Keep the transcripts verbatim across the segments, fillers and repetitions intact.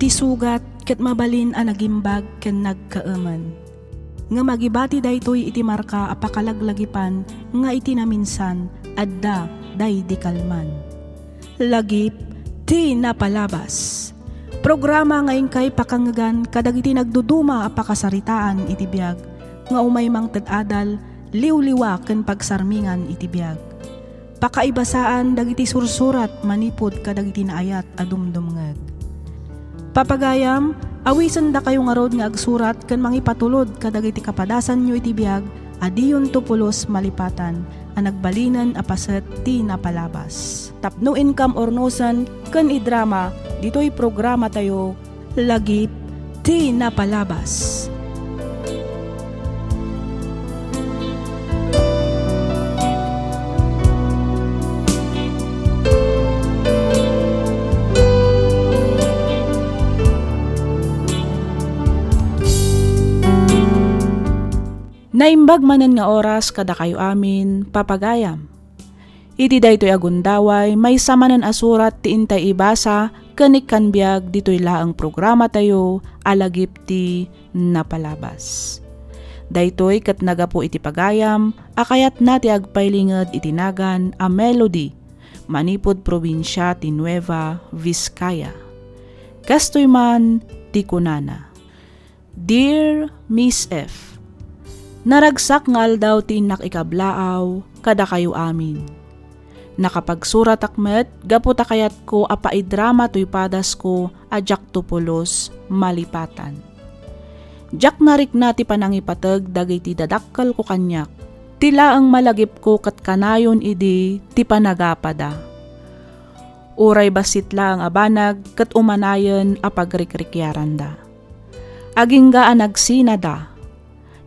Isugat ket mabalin a nagimbag ken nagkaemen. Ngem agibati daytoy iti marka a pakalaglagipan nga iti naminsan adda daydi kalman. Lagip ti napalabas. Programa nga inkay pakangngegan kadagiti nagduduma a pakasaritaan iti biag nga umay mangted adal, liwliwa ken pagsarmingan iti biag. Pakaibasaan dagiti sursurat manipud kadagiti naayat a dumdumngeg. Papagayam, awisendakayo ngarud nga agsurat ken mangipatulod kadagiti kapadasanyo iti biag a diyonto pulos malipatan a nagbalinen a paset ti napalabas. Tapno inkam urnosen ken idrama ditoy programatayo, Lagip ti Napalabas. Naimbag manen nga oras kadakayo amin, papagayam. Iti daytoy a gundaway, maysa manen a surat ti intay ibasa ken ikkanbiag ditoy laeng programatayo a Lagip ti Napalabas. Daytoy ket nagapu iti pagayam a kayatna ti agpailinged iti nagan a Melody manipud probinsia ti Nueva Vizcaya. Kastoy man ti kunana. Dear Miss F, naragsak nga aldaw ti innak ikablaaw kadakayo amin. Nakapagsuratak met gapu ta kayatko a paidrama toy padasko a diakto pulos malipatan. Diak narikna ti panangipateg dagiti dadakkelko kaniak. Ti laeng malagipko ket kanayon idi ti panagapada. Uray bassit laeng a banag ket umanayen a pagrikrikiaranda. Agingga a nagsinada,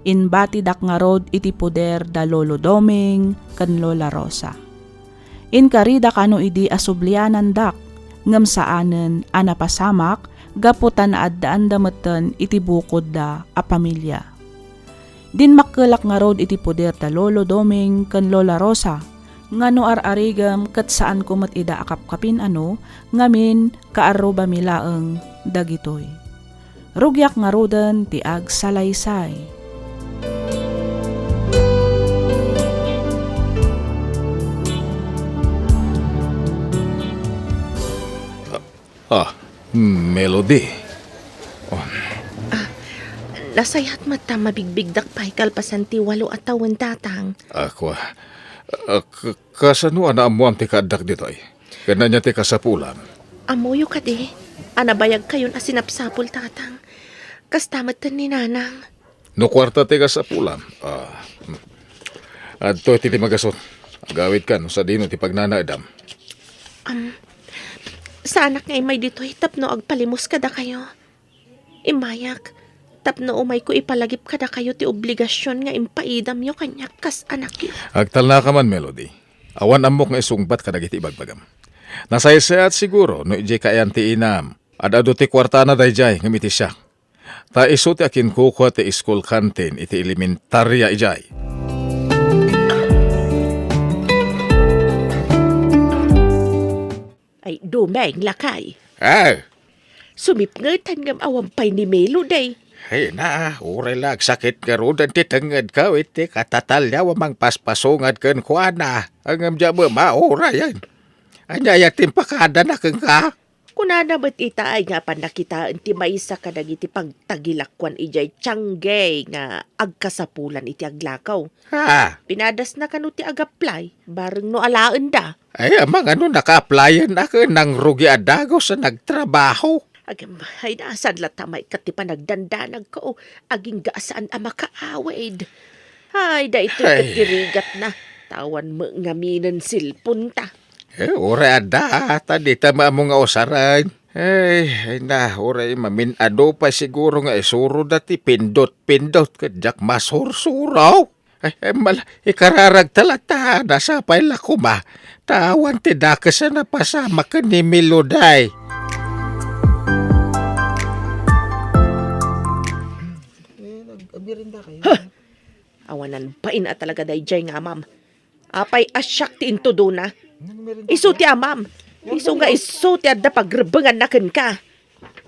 imbatidak ngarud iti poder da Lolo Doming ken Lola Rosa. Inkarida kano idi a sublianandak, ngem saanen a napasamak gapu ta naaddaanda metten iti bukodda a pamilia. Dinmakkelak ngarud iti poder da Lolo Doming ken Lola Rosa, nga no ar-arigem ket saanko met ida a kapkapin-ano, ngamin kaarrubami laeng dagitoy. Rugiak ngaruden ti agsalaysay. Ah, Melody. Oh. Ah, nasayaat met ta mabigbigdak pay kalpasan ti walo a tawen, Tatang. Ako, ah, k-, kasano a naammoam ti kaaddak ditoy? Ken ania ti kasapulam? Ammoyo kadi a nabayagkayon a sinapsapul, Tatang. Kasta met ni Nanang. No kuarta ti kasapulam, ah, hmm. Adtoy ti, ti magasut. Agawidka no sadino ti pagnanaedam. Am, saanak nga immay ditoy tapno agpalimos kadakayo. Immayak, tapno umayko ipalagip kadakayo ti obligasion nga impaidamyo kaniak kas anakyo. Agtalnaka man, Melody. Awan ammok nga isungbat kadagiti ibagbagam. Nasaysayaat siguro no idiay kaayan ti inam. Ad-adu ti kuartana daydiay ngem iti siak. Ta isu ti akinkukua ti school canteen iti elementaria idiay. Ay, Doming, lakay. Ah. Sumipngetan ngem awan pay ni Melody. Ay na, uray la agsakit ngaruden ti tengngedko iti katatalliaw a mangpaspasungad kenkuana. Ngem diak met maurayen. Ania aya ti impakadana kenka? Kunana met ita ay nga apan nakitaen ti maysa kadagiti pagtagilakuan idiay Tianggay nga agkasapulan iti aglakaw. Ha? Pinadasna kano ti agaplay, bareng no alaenda. Ay, amangan no naka-applyan a ken nangrugi a dagus a nagtrabaho. Agem, ay, saan latta maikkat ti panagdandanagko, agingga a saan a makaawid. Ay, daytoy ket ti rigatna. Tawan met ngaminen cellphone ta. Eh, uray adda, ta dita maammo nga usaren. Ay, ay na, uray mamin-adu pay siguro nga isuroda ti pindot-pindot ket diak masursuro. Ay, ay, mal-, ikararagta latta, nasapay la koma. Ta awan ti dakes a napasamak ken ni Melody. Eh, nag-, agmerienda kayo? Ha! Awanan bain a talaga daydiay nga amam. Apay a siak ti intudona? Isu ti amam. Isu nga isu ti adda pagrebbenganna kenka.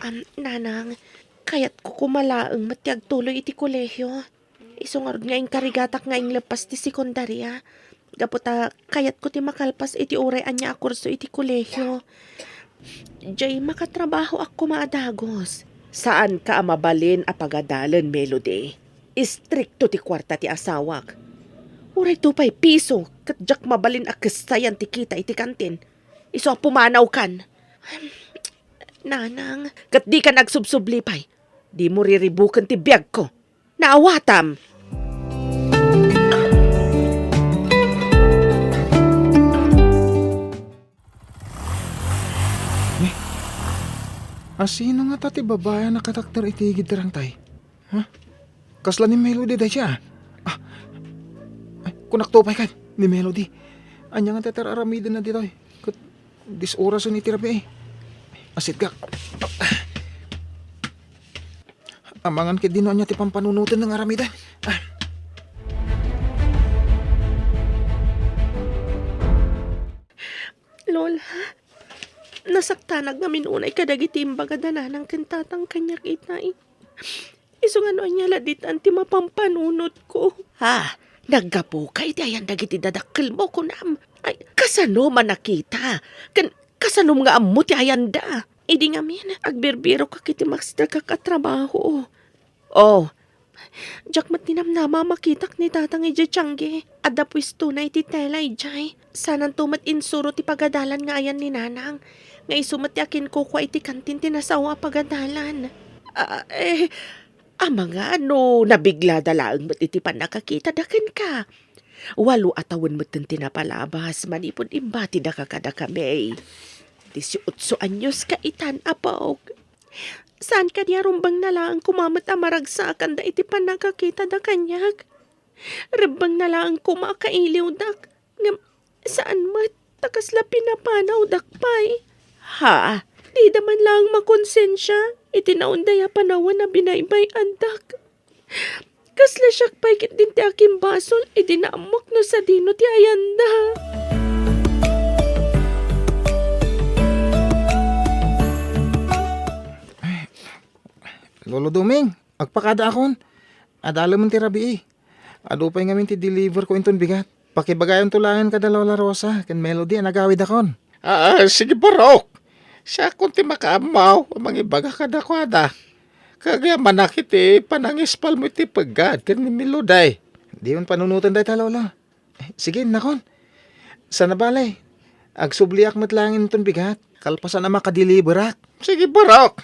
Am, Nanang, kayatko koma laeng met ti agtuloy iti kolehio. Isu ngarud nga inkarigatak nga inglepas ti sekundaria. Gapu ta kayatko ti makalpas iti uray ania a kurso iti kolehio. Jay, makatrabahoak koma a dagus. Saanka a mabalin a pagadalen, Melody. Istrikto ti kuarta ti asawak. Uray dua pay piso, ket diak mabalin a kessayan ti kita iti kantin. Isu a pumanawkan. Nanang. Ket dikan agsubsubli pay. Dimo riribuken ti biagko. Naawatam. Eh, asino ngata ti babai a nakatakder iti igid ti rangtay? Ha? Kasla ni Melody dayta, ah. Ah, ay, kunakto pay ket ni Melody. Ania nga ti ar-aramidenna ditoy? Ket dis orasen iti rabii. Asitgak. Amangan ketdi no ania ti pampanunoten nga aramiden. Ah. Lola, nasaktanak ngamin unay kadagiti imbaga da Nanang ken Tatang kaniak itay. Isu nga no ania la ditan ti mapampanunotko. Ha? Naggapuka iti ayan dagiti dadakkelmo, kunam? Ay, kasano man a kita? Ken kasanom nga ammo ti ayanda? Idi ngamin, agbirbirokak iti maksidegak a trabaho. Oh, diak met ninamnama a makitak ni Tatang idiay tianggi. Adda puestona iti tela idiay. Sananto met insuro ti pagadalan nga ayan ni Nanang. Nga isu met ti akinkukua iti kantin ti nasao a pagadalan. Ah, eh, amangan no nabiglada laeng met iti pannakakitada kenka. Walo a tawen metten ti napalabas manipud imbatidaka kadakami. Disiotso anyos ka itan, apok. Saan kadi a rumbengna laeng koma met a maragsakanda iti pannakakitada kaniak? Rebbengna laeng koma a kailiwdak, ngem saan met ta kasla pinapanawdak pay. Ha? Dida man laeng makonsensia iti naunday a panawen a binaybay-andak. Kasla siak pay ketdin ti akimbasol idi naammok no sadino ti ayanda. Lolo Doming, agpakadaakon. Adalemen ti rabii. Adu pay ngamin ti deliver ko inton bigat. Pakibagayonto laeng kada Lola Rosa ken Melody a nagawidakon. Ah, sige, Barok. Siakon ti makaammo a mangibaga kadakuada. Kagyamanak iti panangispalmo iti peggad ken ni Melody. Diyon panunoten dayta, Lolo. Eh, sige, nakon. Sana bale, agsubliak met laeng inton bigat. Kalpasan a makadeliverak. Sige, Barok.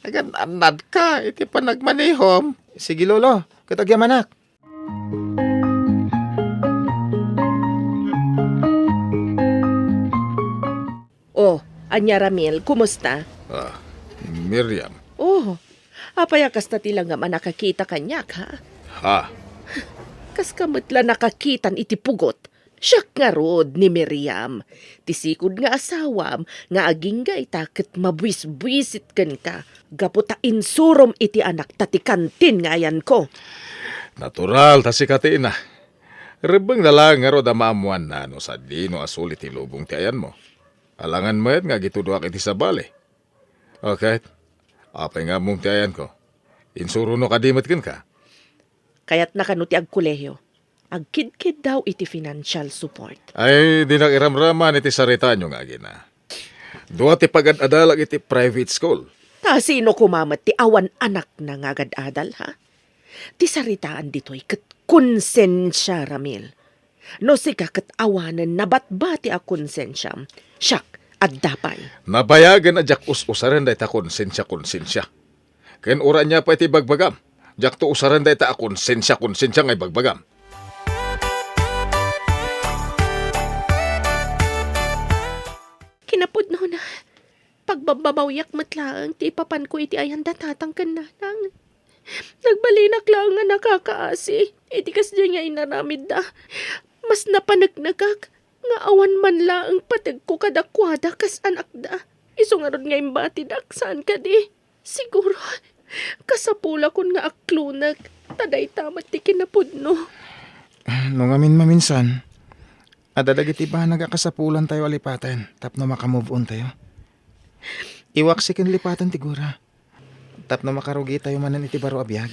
Agan-annadka iti panagmanehom. Sige, Lolo. Ket agyamanak. Oh, ania, Ramil, kumusta? Ah, Miriam. Oh, apay a kasta ti langgam a nakakita kaniak, ha? Ha? Kaska met la nakakitan iti pugot. Siak ngarud ni Miriam, ti sikod nga asawam nga agingga ita ket mabuisbuisit kenka gapu ta insurom iti anakta ti kantin nga ayanko. Natural ta sika ti ina. Rebbengna laeng ngarud a maammoanna no sadino a suli ti lubong ti ayanmo. Alangan met nga agitudoak iti sabali. Okay. Apay nga ammom ti ayanko? Insurono kadi met kenka? Kayatna kano ti agkolehiyo. Agkidkiddaw iti financial support. Ay, dinak iramraman iti saritaanyo nga agina. Dua ti pagad-adalak iti private school. Ta sino koma met ti awan anakna nga agad-adal, ha? Ti saritaan ditoy ket konsensia, Ramil. No sika ket awanen nabatbati a konsensiam, siak, adda pay. Nabayagen a diak us-usaren dayta konsensia-konsensia. Ken uray ania pay ti ibagbagam, diakto usaren dayta a konsensia-konsensia nga ibagbagam. Kinapudnona, pagbabbabawiak met laeng ti ipapanko iti ayan da tatang ken nanang. Nagbalinak laeng a nakakaasi iti kasdiay nga inaramidda. Mas napaneknekak nga awan man laeng pategko kadakuada kas anakda. Isu ngarud nga imbatidak, saan kadi? Siguro, kasapulakon nga aklonek, ta dayta met ti kinapudno. No ngamin maminsan, adda dagiti banag a kasapulantayo a lipaten tapno maka-move on tayo. Iwaksi ken lipaten ti gura. Tapno makarugitayo manen iti baro a biag.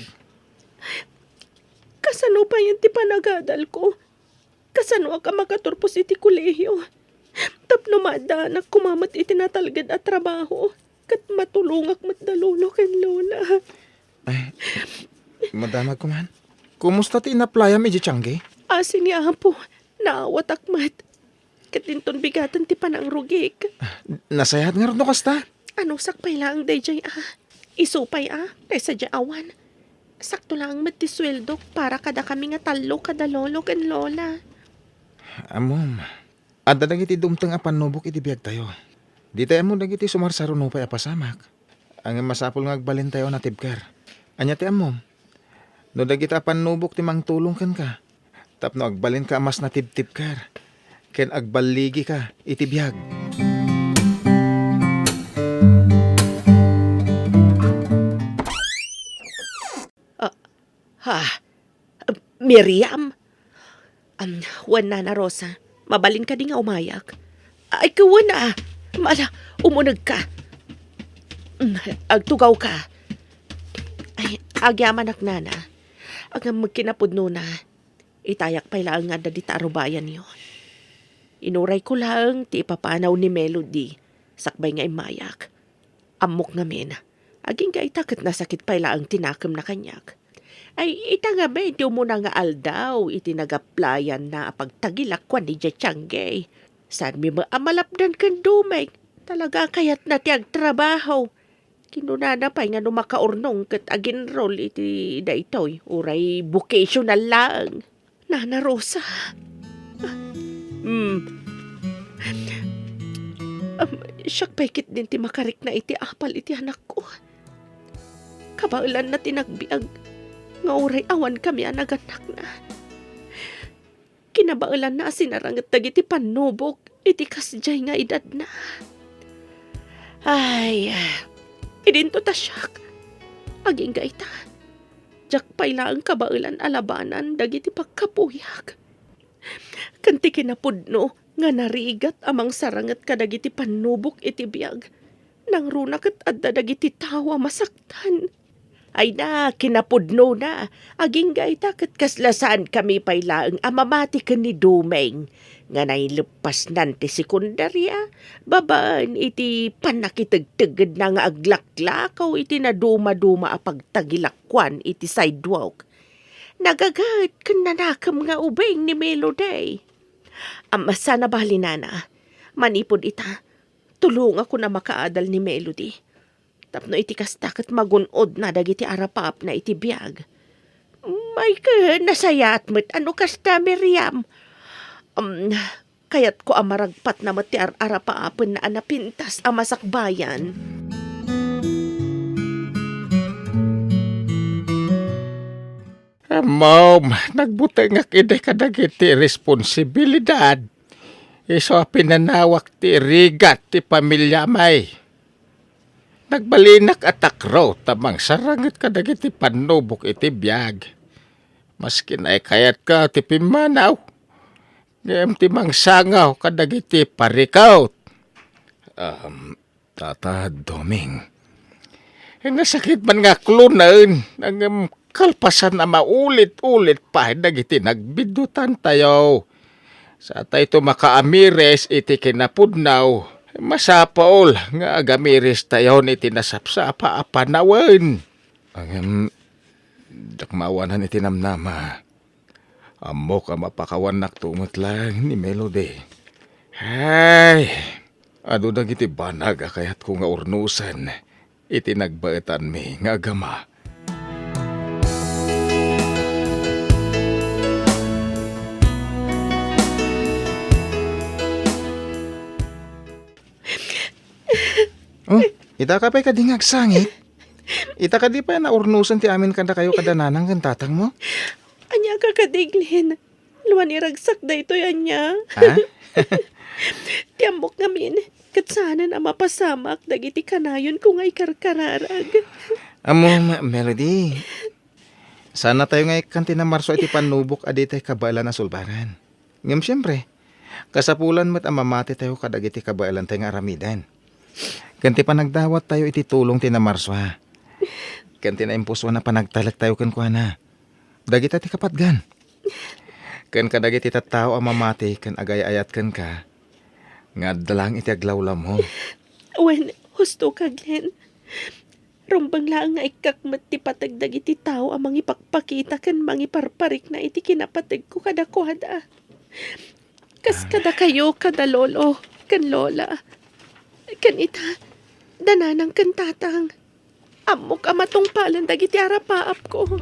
Kasano payen ti panagadalko? Kasanoak a makaturpos iti kolehio? Tapno maaddaanak koma met iti natalged a trabaho, ket matulongak met da lolo ken lola. Ay, madamag ko man. Kumusta ti inaplayam idiay tiangge? Asi ni Apo, naawatak met. Ket inton bigaten ti panangrugik. Nasayaat ngarud no kasta? Anusak pay laeng daydiay a. Isu pay a, kaysa diay awan. Sakto laeng met ti sueldok para kadakami nga tallo kada lolo ken lola. Ammom, adda dagiti dumteng a pannubok iti biagtayo. Ditay ammo dagiti sumarsaro nupay a pasamak. Ngem masapul nga agbalintayo a natibker. Ania ti ammom? No dagita a pannubok ti mangtulong kenka, tapno agbalinka a mas natibtibker, ken agballigika iti biag. Ah, ha? Miriam? Am, wen, Nana Rosa, mabalin kadi nga umayak? Ay, wen a. Mala, umunegka. Mm, agtugawka. Ay, agyamanak, Nana. Ngem kinapudnona, itayak pay laeng nga adda dita a rubayanyo. Inurayko laeng ti ipapanaw ni Melody sakbay nga immayak. Ammok ngamin, agingga ita ket nasakit pay laeng ti nakemna kaniak. Ay, ita ngamin ti umuna nga aldaw iti nagaplayanna a pagtagilak kuan ni Jachange. Saanmi met a malapdan ken Dumeng. Talaga a kayatna ti agtrabaho. Kinunana pay nga no makaurnong ket aginrol iti daytoy, uray vocational laeng. Nana Rosa. Hmm. Am, siak pay ketdin ti makarikna iti apal iti anakko. Kabaelanna ti nagbiag nga uray awankami a nagannakna. Kinabaelanna a sinaranget dagiti pannubok iti kasdiay nga edadna. Ay, idinto ta siak. Agingga ita, diak pay laeng kabaelan a labanan dagiti pagkapuyak. Ken ti kinapudno nga narigat a mangsaranget kadagiti pannubok iti biag, nangruna ket adda dagiti tao a masaktan. Ay na, kinapudnona, agingga ita ket kasla saankami pay laeng a mamati ken ni Dumeng nga naileppasnan ti sekundaria babaen iti pannakitegtegedna nga aglaklakaw iti nadumaduma a pagtagilak kuan iti sidewalk. Nagaget ken nanakem nga ubing ni Melody. Am, saan a bali, Nana. Manipud ita, tulongakon a makaadal ni Melody. Tapno iti kasta ket magun-odna dagiti arapaapna iti biag. Ay ket, nasayaat met a no kasta, Miriam. Am, kayatko a maragpatna met ti ar-arapaapenna a napintas a masakbayan. Ammom, nagbutengak idi kadagiti responsibilidad. Isu a pinanawak ti rigat ti pamiliami. Nagbalinak a takro ta mangsaranget kadagiti pannubok iti biag. Maski naikayatka ti pimmanaw, ngem ti mangsangaw kadagiti parikut. Um, Tata Doming. Nasakit man nga aklonen, ngem kalpasan a maulit-ulit pay dagiti nagbidutantayo. Satayto makaamiris iti kinapudno, masapul nga agamiris tayon iti nasapsapa a panawen. Ngem, diak maawanan iti namnama. Ammok a mapakawannakto met laeng ni Melody. Ay, adu dagiti banag a kayatko nga urnosen iti nagbaetanmi nga agama. Oh, itaka pay kadi nga agsangit? Ita kadi pay naurnosen ti amin kadakayo kada nanang ken tatangmo? Ania ka kadi, Glenn? Luan iragsak daytoy ania? Ha? Ti ammok ngamin, ket saanen a mapasamak dagiti kanayonko nga ikarkararag. Ammom, Melody, saannatayo nga ikkan ti namarsua iti pannubok a ditay kabaelan a sulbaran. Ngem siempre, kasapulan met a mamatitayo kadagiti kabaelantay nga aramiden. Ken ti panagdawattayo iti tulong ti namarsua. ken ti naimpusoan a panagtalektayo kenkuana, dagita ti kapatgan. Ken kadagiti tattao a mamati ken agay-ayat kenka, nga adda laeng iti aglawlawmo. Wen, husto ka, Glenn. Rumbeng laeng nga ikkak met ti pateg dagiti tao a mangipakpakita ken mangiparparikna iti kinapategko kadakuada. Kas kadakayo, kada lolo ken lola. Ken ita, da nanang ken tatang. Ammok a matungpalan dagiti arapaapko.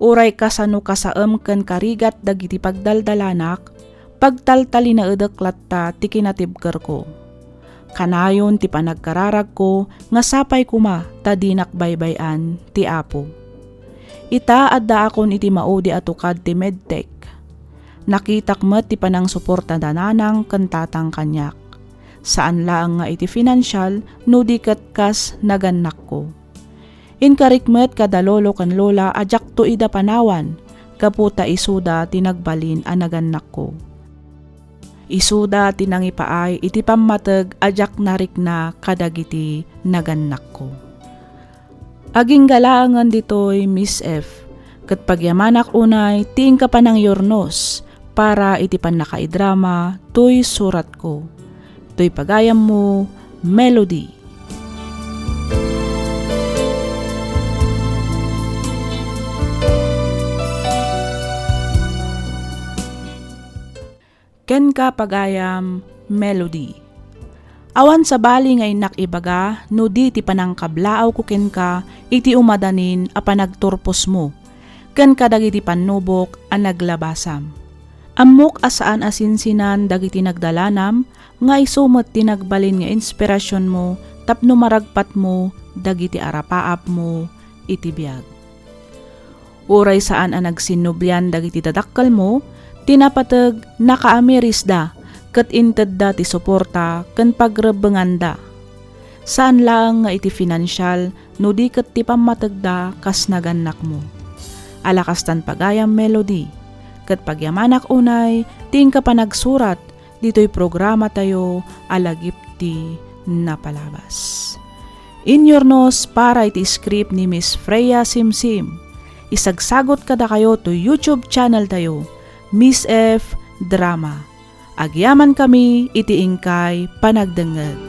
Uray kasano kasaem ken karigat dagiti pagdaldalanak, pagtaltalinaedek latta ti kinatibkerko. Kanayon ti panagkararagko nga sapay koma ta dinak baybay-an ti Apo. Ita, addaakon iti maudi a tukad ti medtech. Nakitak met ti panangsuporta da nanang ken tatang kaniak. Saan laeng nga iti finansial no di ket kas nagannakko. Inkarik met kada lolo ken lola a diakto ida panawan gapu ta isuda ti nagbalin a nagannakko. Isuda ti nangipaay iti pammateg a diak narikna kadagiti nagannakko. Agingga laengen ditoy, Miss F, ket pagyamanak unay ti inka panangyurnos para iti pannakaidrama toy suratko. Toy pagayammo, Melody. Kenka, pagayam, Melody. Awan sabali nga innak ibaga no di ti panangkablaawko kenka iti umadanin a panagturposmo, ken kadagiti pannubok a naglabasam. Ammok a saan a sinsinan dagiti nagdalanam nga isu met ti nagbalin nga inspirasionmo tapno maragpatmo dagiti arapaapmo iti biag. Uray saan a nagsinnublian dagiti dadakkelmo, ti napateg nakaamirisda ket intedda ti suporta ken pagrebbenganda. Saan laeng nga iti finansial no di ket ti pammategda kas nagannakmo. Ala kastan, pagayam, Melody, ket pagyamanak unay ti inka panagsurat ditoy programatayo a Lagip ti Napalabas. Inyurnos para iti script ni Miss Freya Simsim. Isagsagot kadakayo to YouTube channel tayo, Miss F Drama. Agyamankami iti inkay panagdengngeg.